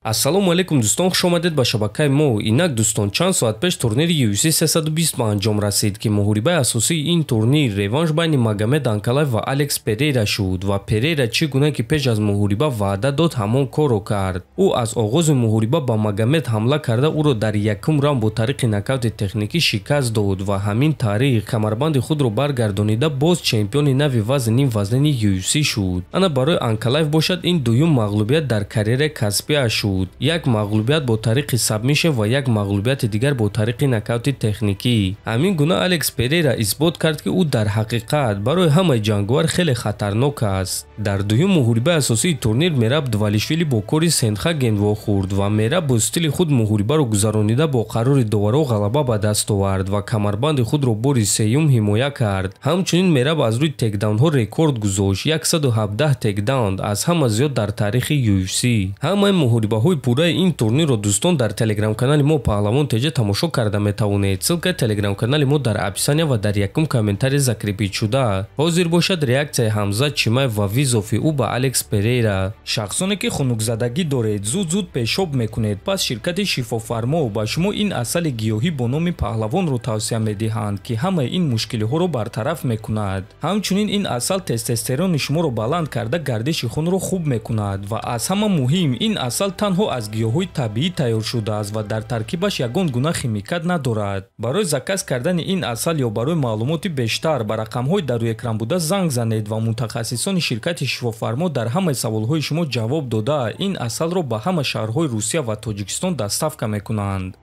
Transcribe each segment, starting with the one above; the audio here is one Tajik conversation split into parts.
Ассалому алайкум дӯстон, хуш омадед ба шабакаи мо. Инак дӯстон, чанд соат пеш турнири UFC 320 ба анҷом расид, ки муҳорибаи асосии ин турнир реванш байни Магомед Анкалаев ва Алекс Перейра шуд ва Перейра чӣ гуна ки пеш аз муҳориба ваъда дод, ҳамон корро кард. Ӯ аз оғози муҳориба ба Магомед ҳамла карда, ӯро дар якум раунд бо тариқи нокаути техникӣ шикаст дод ва ҳамин тариқ камарбанди худро баргардонида боз чемпиони нави вазни нимвазнини UFC шуд. Ана барои Анкалаев бошад, ин дуюм мағлубият дар карьераи касбиаш шуд. Як мағлубият бо тариқи сабмишн ва як мағлубияти дигар бо тариқи нокаути техникӣ. Ҳамин гуна Алекс Перейра исбот кард, ки ӯ дар ҳақиқат барои ҳамаи ҷанговар хеле хатарнок аст. Дар дуюм муҳорибаи асосии турнир Мераб Двалишвили бо Кори Сендхаген вохӯрд ва Мераб бо стили худ муҳорибаро гузаронида бо қарори доварҳо ғалаба ба даст овард ва камарбанди худро бори сеюм ҳимоя кард. Ҳамчунин Мераб аз рӯи тейкдаунҳо рекорд гузошт: 117 тейкдаун, аз ҳама зиёд дар таърихи UFC. Ҳамаи муҳорибаҳои пурраи ин турнирро дӯстон дар телеграм-канали мо Паҳлавон ТЖ тамошо карда метавонед. Ссылкаи телеграм-канали мо дар описания ва дар якум комментарий закрепить шуда. Ҳозир бошад реаксияи Ҳамзат Чимаев ва вызови ӯ ба Алекс Перейра. Шахсоне ки хунукзадагӣ доред, зуд-зуд пешоб мекунед, пас ширкати Шифофармо ба шумо ин асали гиёҳӣ бо номи Паҳлавонро тавсия медиҳанд, ки ҳамаи ин мушкилиҳоро бартараф мекунад. Ҳамчунин ин асал тестостерони шуморо баланд карда, гардиши хунро хуб мекунад ва аз ҳама муҳим, ин асал танҳо аз гиёҳҳои табиӣ тайёр шудааст ва дар таркибаш ягон гуна химикат надорад. Барои заказ кардани ин асал ё барои маълумоти бештар ба рақамҳои дар рӯи экран буда занг занед ва мутахассисони ширкати Шифофармо дар ҳамаи саволҳои шумо ҷавоб дода, ин асалро ба ҳама шаҳрҳои Русия ва Тоҷикистон доставка мекунанд.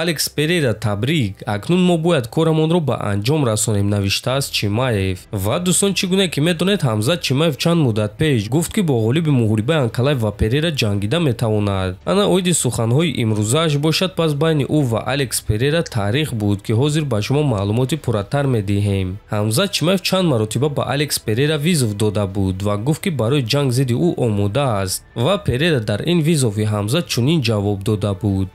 Алекс Перейра, табрик, акнун мо бояд корамонро ба анҷом расонем, навиштааст Чимаев. Ва дӯстон, чӣ гуна ки медонед, Ҳамзат Чимаев чанд муддат пеш гуфт, ки бо ғолиби муҳорибаи Анкалаев ва Перейра ҷангида метавонад. Ана оиди суханҳои имрӯзааш бошад, пас байни ӯ ва Алекс Перейра таърих буд, ки ҳозир ба шумо маълумоти пурратар медиҳем. Ҳамзат Чимаев чанд маротиба ба Алекс Перейра вызов дода буд ва гуфт, ки барои ҷанг зидди ӯ омода аст ва Перейра дар ин вызови Ҳамзат чунин ҷавоб дода буд: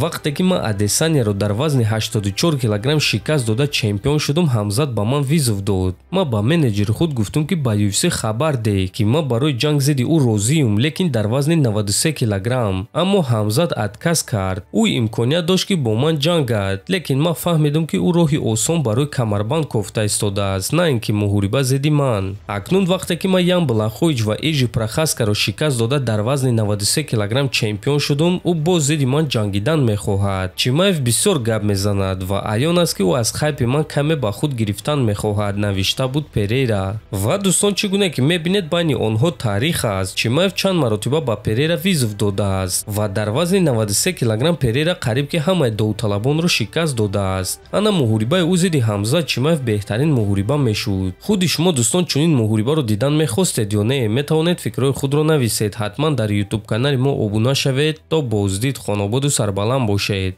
вақте ки ман Адесанияро дар вазни 84 килограмм шикаст дода чемпион шудум, Ҳамзат ба ман вызов дод. Ман ба менеҷери худ гуфтум, ки ба UFC хабар деҳ, ки ман барои ҷанг зидди ӯ розиюм, лекин дар вазни 93 килограмм. Аммо Ҳамзат отказ кард. Ӯ имконият дошт, ки бо ман ҷангад, лекин ман фаҳмидум, ки ӯ роҳи осон барои камарбанд кофта истодааст, на ин ки муҳориба зидди ман. Акнун вақте ки ман Ян Блахович ва Ежи Прохаскаро шикаст дода дар вазни 93 килограмм чемпион шудум, ӯ боз зидди ман ҷангидан мехоҳад. Чимаев бисёр гап мезанад ва аён аст, ки ӯ аз хайпи ман каме ба худ гирифтан мехоҳад, навишта буд Перейра. Ва дӯстон, чӣ гуна ки мебинед, байни онҳо таърих аст. Чимаев чанд маротиба ба Перейра вызов додааст ва дар вазни 93 килограмм Перейра қариб ки ҳамаи довталабонро шикаст додааст. Ана муҳорибаи ӯ зидди Ҳамзат Чимаев беҳтарин муҳориба мешуд. Худи шумо дӯстон чунин муҳорибаро дидан мехостед ё не? Метавонед фикрҳои худро нависед. Ҳатман дар ютуб канали мо обуна шавед. То боздид, хонободу сарбаланд бошед.